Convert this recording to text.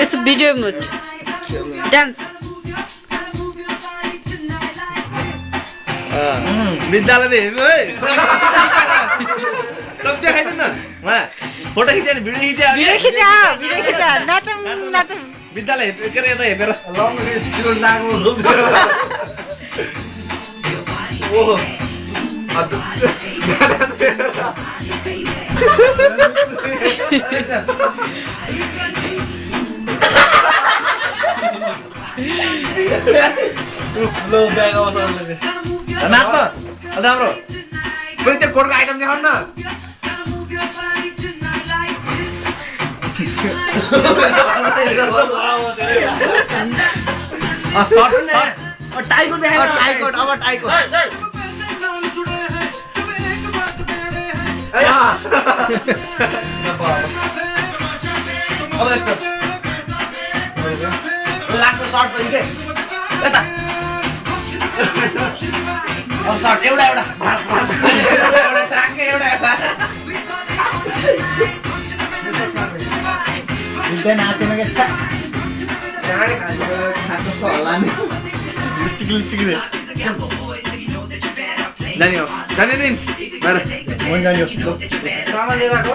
It's a video mood. Dance. विद्यालय हेर्नु है सब देखाइदिनु न वहाँ फोटो खिच्यो नि भिडियो खिचा नाचौँ विद्यालय के अरे यता हेपेर ओहो लो ब्याग आउँछ नाच त अन्त हाम्रो फेरि त्यो कोडको आइटम देखाउनु न टाइकोट देखाइ टाइकोट अब टाइकोट अब यस्तो लास्टमा सर्ट पनि के यता अब सर्ट एउटा ट्राक्कै एउटा नाचेन क्या जाने हो जाने दिन बाहिर सामान लिएर आएको